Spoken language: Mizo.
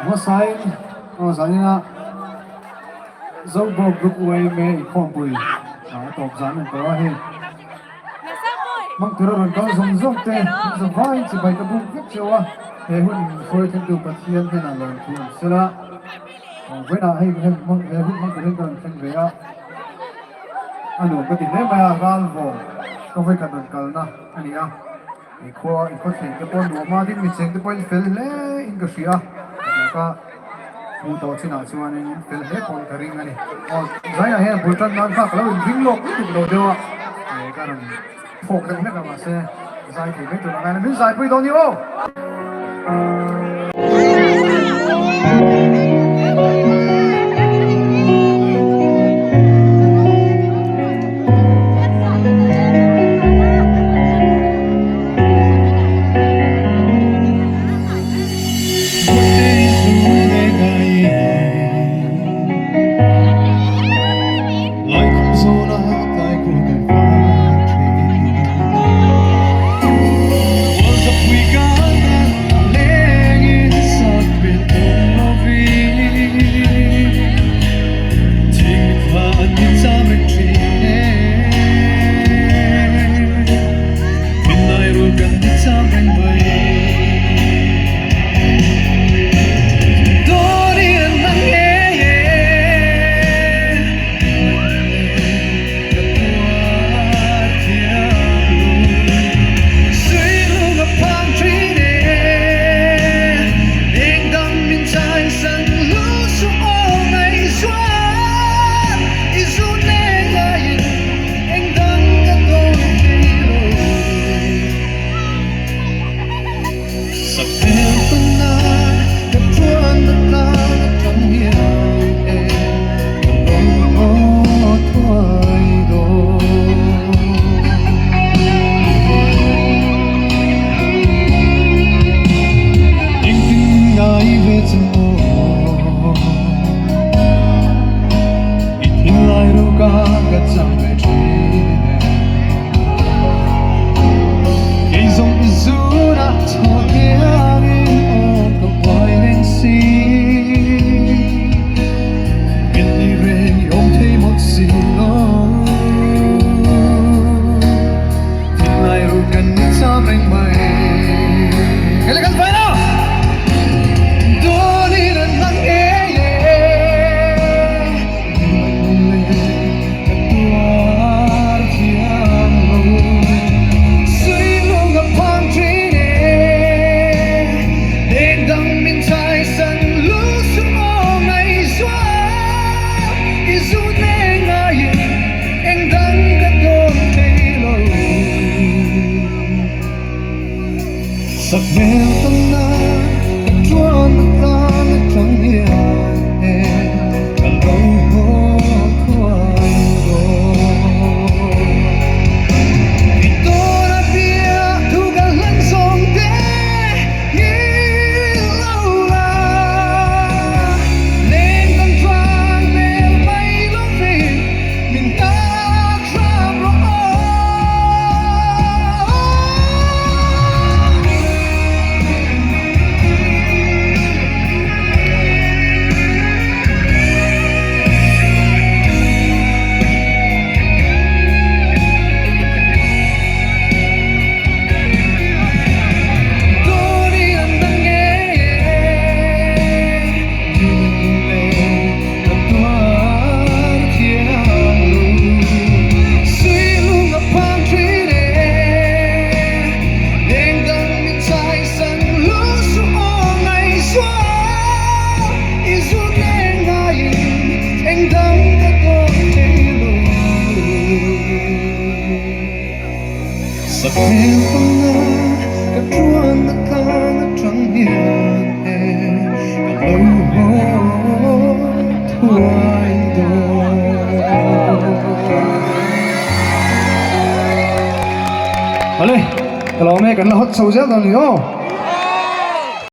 Hmasain aw zanin a Zobawk Group YMA inkhawmpui a tawp zan an tawh a hei. Hmang tura rawn kal zawng zawng te an za vaiin chibai ka buk vek cheu a, he hun hruai thlengtu Pathian hnenah lawmthu an sel a. Vawiinah hei he hun hmang turin ka rawn thleng ve a, a nuam ka ti hle mai a, Ralvawng ka vawikhat rawn kalna a ni a, i khua i khawthleng te pawh nuam a, tin micheng te pawhin fel hle in ka hria a ka hmuh tawh chinah chuanin fel hle pawhin ka ring a ni. Aw zainah hian bul tan nan kha ka lo inring lawk lutuk lo deuh a, ka rawn phawk deuh hlek a mahse zai thei mai tur a ngai lo, min zaipui dawn ni aw! Awle, ka lo mek an la hot chho zel dawn ni aw.